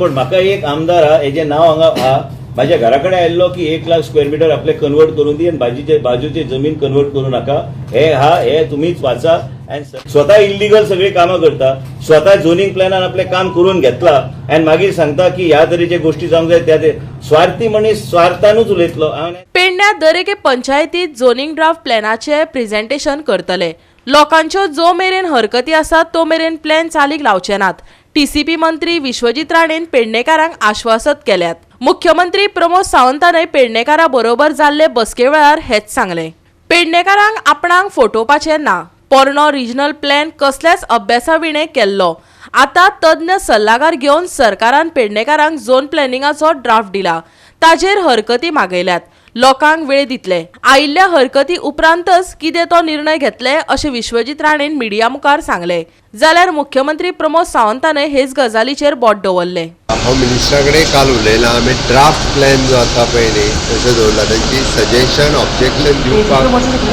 पण म्हाका एक आमदार हा, हेजें नांव हांगा हा, म्हाज्या घरा कडेन आयिल्लो की 1 लाख स्क्वेअर मिटर आपले कन्वर्ट करून दी आनी बाजूचे बाजूचे जमीन कन्वर्ट करू नाका. हे हा, हे तुमीच वाचा. आनी स्वता इल्लिगल सगळी कामां करता, स्वता झोनिंग प्लॅनान आपलें काम करून घेतला आनी मागीर सांगता की ह्या तरेचे गोष्टी जावंक जाय. त्या ते स्वार्थी मनीस स्वार्थानूच उलयतलो हांव. पेडण्या दरेके पंचायतीत झोनिंग ड्राफ्ट प्लॅनाचे प्रेझेंटेशन करतले. लोकांच्यो जो मेरेन हरकती आसात तो मेरेन प्लॅन चालीक लावचे नात. टीसीपी मंत्री विश्वजीत राणेन पेडणेकारांक आश्वासत केल्यात. मुख्यमंत्री प्रमोद सावंतानय पेडणेकारा बरोबर जाल्ले बसके वेळार हेच सांगलें. पेडणेकारांक आपणाक फटोवपाचें ना. पोरणो रिजनल प्लॅन कसल्याच अभ्यासा विणें केल्लो. आतां तज्ञ सल्लागार घेवन सरकारान पेडणेकारांक झोन प्लॅनिंगाचो ड्राफ्ट दिला. ताजेर हरकती मागयल्यात. लोकांक वेळ दितले. आयिल्ल्या हरकती उपरांतच कितें तो निर्णय घेतले अशें विश्वजीत राणेन मिडिया मुखार सांगलें. जाल्यार मुख्यमंत्री प्रमोद सावंतानय हेच गजालीचेर बोट दवरलें. हांव मिनिस्टरा कडेन काल उलयलां. आमी ड्राफ्ट प्लॅन जो आसा पळय न्ही, तसो दवरला. तेंची सजेशन, ऑब्जेक्शन दिवपाक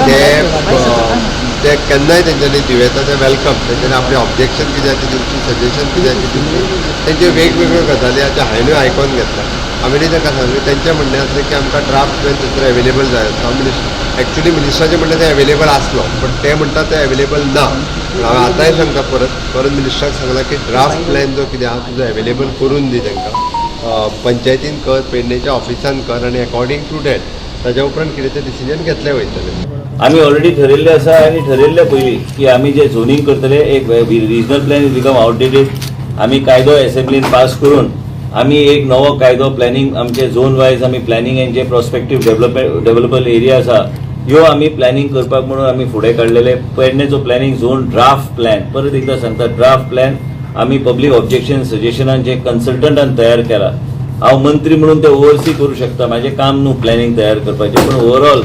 ते ते केन्नाय तेंच्यांनी दिवं येता. ते welcome. तेंच्यांनी आपलें ऑब्जेक्शन कितें आसा तें दिवची, सजेशन कितें आसा तें दिवची. तेंच्यो वेगवेगळ्यो गजाली आतां हांवेंनूय आयकोन घेतला. आमी तांकां सांगलें, तेंचें म्हणणें आसलें की आमकां ड्राफ्ट प्लॅन थंयसर एवेलेबल जाय आसता. हांव मिनिस्टर, एक्चुली मिनिस्टराचें म्हणणें तें एवेलेबल आसलो, पण ते म्हणटा तें एवेलेबल ना. पूण हांवें आतांय सांगता, परत परत मिनिस्टराक सांगलां की ड्राफ्ट प्लॅन जो कितें आहा तुजो एवेलेबल करून दी तांकां. पंचायतीन कर, पेडणेच्या ऑफिसान कर आनी अकॉर्डिंग टू that ताज्या उपरांत कितें तें डिसिजन घेतलें वयतलें. आमी ऑलरेडी ठरयल्लें आसा आनी ठरयल्लें पयलीं की आमी जे झोनींग करतले, एक regional plan is become outdated. आमी कायदो एसेंब्लीन पास करून आमी एक नवो कायदो प्लॅनिंग आमचे झोन वायज आमी प्लॅनिंग आनी जे प्रोस्पेक्टीव डेव्हलपेबल एरिया आसा, ह्यो आमी प्लॅनिंग करपाक म्हणून आमी फुडें काडलेले पेडणेचो प्लॅनिंग झोन ड्राफ्ट प्लॅन. परत एकदा सांगता, ड्राफ्ट प्लॅन आमी पब्लीक ऑब्जेक्शन सजेशनान जे कन्सल्टंटान तयार केला. हांव मंत्री म्हणून ते ओवरसी करूं शकता, म्हाजें काम न्हू प्लॅनिंग तयार करपाचें. पण ओवरऑल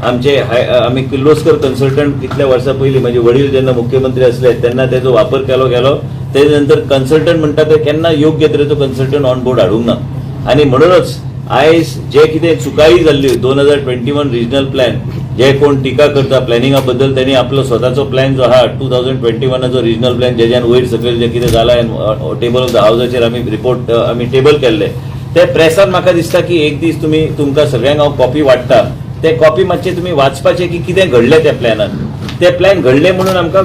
आमचे हाय आमी किर्लोस्कर कन्सल्टंट कितल्या वर्सां पयलीं, म्हजे वडील जेन्ना मुख्यमंत्री आसले तेन्ना तेजो वापर केलो गेलो. तेजे नंतर कन्सल्टंट म्हणटा ते केन्ना योग्य तरेचो कन्सल्टंट ऑन बोर्ड हाडूंक ना. आनी म्हणूनच आयज जे कितें चुकाई जाल्ली 2021 रिजनल प्लॅन, जे कोण टिका करता प्लॅनिंगा बद्दल, त्यांनी आपलो स्वताचो प्लॅन जो आहा, 2021चो रिजनल प्लॅन, जेज्यान वयर सकयल जे कितें जाला, टेबल ऑफ the हावजाचेर आमी रिपोर्ट आमी टेबल केल्ले, ते प्रेसान म्हाका दिसता की एक दीस तुमी, तुमकां सगळ्यांक हांव कॉपी वाडटा. ते कॉपी मातशे तुमी वाचपाचे की कितें घडलें त्या प्लॅनान. ते प्लॅन घडले म्हणून आमकां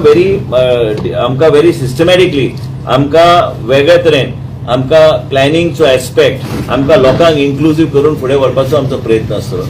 व्हेरी सिस्टमॅटिकली, आमकां वेगळे तरेन आमकां प्लॅनिंगचो एस्पेक्ट आमकां लोकांक इन्क्लुजीव करून फुडें व्हरपाचो आमचो प्रयत्न आसतलो.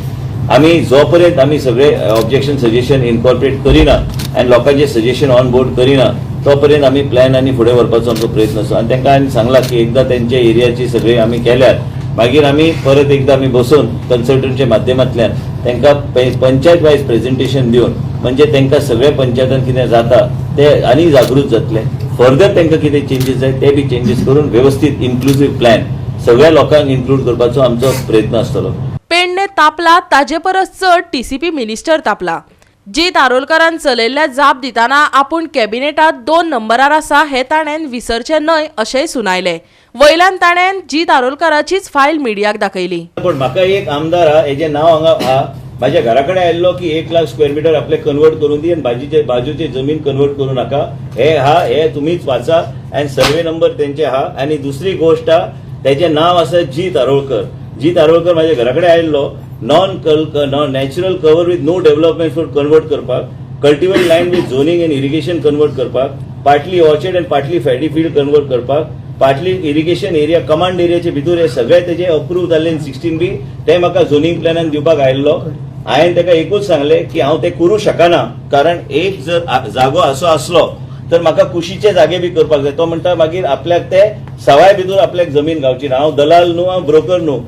आमी जो पर्यंत आमी सगळे ऑब्जेक्शन, सजेशन इनकॉर्पोरेट करिना आनी लोकांचे सजेशन ऑन बोर्ड करिना, तो पर्यंत आमी प्लॅन आनी फुडें व्हरपाचो आमचो प्रयत्न आसता. आनी तांकां हांवें सांगलां की एकदां तेंच्या एरियाची सगळी आमी केल्यार मागीर आमी परत एकदां आमी बसून कन्सल्टंटच्या माध्यमांतल्यान तांकां पंचायत वायज प्रेझेंटेशन दिवन, म्हणजे तांकां सगळ्या पंचायतान कितें जाता ते आनी जागृत जातले. फर्दर तांकां कितें चेंजीस जाय ते बी चेंजीस करून वेवस्थीत इन्क्लुजीव प्लॅन सगळ्या लोकांक इन्क्लूड करपाचो आमचो प्रयत्न आसतलो. पेडणे तापला ताजे परस चड टीसीपी मिनिस्टर तापला. जीत आरोलकारान चलयल्ल्या जाप दितना आपूण कॅबिनेटात 2 नंबरार आसा हे ताणें विसरचें न्हय अशेंय सुनायलें. वयल्यान ताणें जीत आरोलकाराचीच फायल मिडियाक दाखयली. पण म्हाका एक आमदार हा, हेजें नांव हांगा हा, म्हाज्या घरा कडेन आयिल्लो की 1 लाख स्क्वेअर मिटर आपले कन्वर्ट करून दी आनी बाजूचे बाजूचे जमीन कन्वर्ट करू नाका. हे हा, हे तुमीच वाचा. आनी सर्वे नंबर तेंचे हा. आनी दुसरी गोश्ट हा, तेजें नांव आसा जीत आरोलकर. जीत आरोलकर म्हाज्या घरा कडेन आयिल्लो non natural cover with no development for convert करपाक, cultivate land with zoning and irrigation convert करपाक, partly orchard and partly paddy field convert करपाक, पार्टली इरिगेशन एरिया कमांड एरियाचे भितर. हे सगळे तेजे अप्रूव्ह जाल्ले 16B, ते म्हाका झोनिंग प्लॅनान दिवपाक आयिल्लो. हांवें ताका एकूच सांगलें की हांव ते करूं शकना, कारण एक जर जागो असो आसलो तर म्हाका कुशीचे जागे बी करपाक जाय. तो म्हणटा मागीर आपल्याक ते सवाय भितर आपल्याक जमीन गावची ना. हांव दलाल न्हू, हांव ब्रोकर न्हू.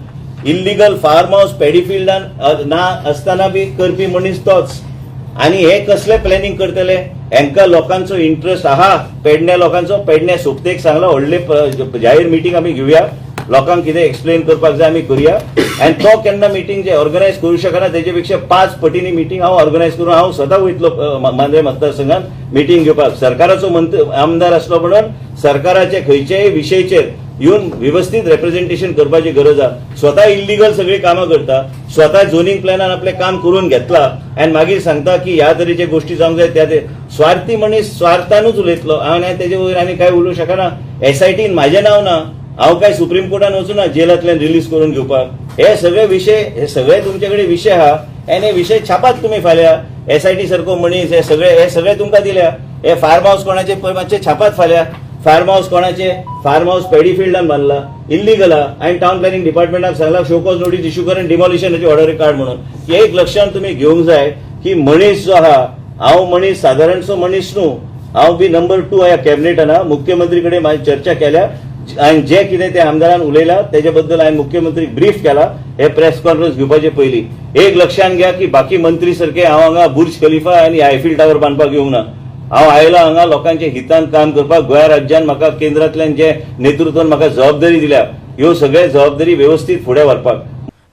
इल्लिगल फार्म हाऊस पॅडी फिल्डान ना आसतना बी करपी मनीस तोच. आनी हे कसले प्लॅनिंग करतले? हेंका लोकांचो इंट्रस्ट आहा, पेडण्या लोकांचो. पेडण्या सोबतेक सांगला, व्हडले जाहीर मिटींग आमी घेवया. लोकांक कितें एक्सप्लेन करपाक जाय आमी करुया. आनी तो केन्ना मिटींग जे ऑर्गनायज करूं शकना, तेजे पेक्षा 5 पटींनी मिटींग हांव ऑर्गनायज करून हांव स्वता वयतलो मांद्रे मतदारसंघात मिटींग घेवपाक. सरकाराचो मंत्री आमदार आसलो म्हणून सरकाराचे खंयचेय विशयचेर येवन वेवस्थीत रेप्रेझेंटेशन करपाची गरज आहा. स्वता इल्लिगल सगळी कामां करता, स्वता झोनिंग प्लॅनान आपलें काम करून घेतला आनी मागीर सांगता की ह्या तरेचे गोष्टी जावंक जाय. त्या ते स्वार्थी मनीस स्वार्थानूच उलयतलो. हांव तेजे वयर आनी काय उलोवंक शकना. एसआयटीन म्हाजें नांव ना. हांव काय सुप्रीम कोर्टान वचूना जेलांतल्यान रिलीज करून घेवपाक. हे सगळे विशय, हे सगळे तुमचे कडेन विशय आहा आनी हे विशय छापात तुमी. फाल्यां एसआयटी सारको मनीस, हे सगळे तुमकां दिल्या. हे फार्म हाऊस कोणाचे पळय मातशे छापात फाल्यां. फार्म हाऊस कोणाचे? फार्म हाऊस पेडीफिल्डान बांदला, इल्लिगल आहा. हांवें टावन प्लॅनिंग डिपार्टमेंटाक सांगला, शोकॉज नोटीस इश्यू कर, डिमॉलिशनाची ऑर्डर काड म्हणून. हे एक लक्षात तुमी घेवंक जाय की मनीस जो आहा, हांव मनीस सादारणसो मनीस न्हू. हांव बी नंबर टू ह्या कॅबिनेटान. मुख्यमंत्री कडेन म्हाजी चर्चा केल्या आनी जे कितें ते आमदारान उलयला तेजे बद्दल हांवें मुख्यमंत्रीक ब्रीफ केला हे प्रेस कॉन्फरन्स घेवपाचे पयलीं. एक लक्षात घ्या की बाकी मंत्री सारखे हांव हांगा बुर्ज खलिफा आनी आयफिल टावर बांदपाक येवंक ना. हांव आयला हांगा लोकांच्या हितान काम करपाक. गोंया राज्यान म्हाका केंद्रांतल्यान जे नेतृत्वान म्हाका जबाबदारी दिल्या, ह्यो सगळे जबाबदारी वेवस्थीत फुडें व्हरपाक.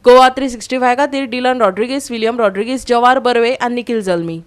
गोवा 365 खातीर डिलन रॉड्रिगीस, विलियम रॉड्रिगीस, जवार बर्वे आनी निखिल जल्मी.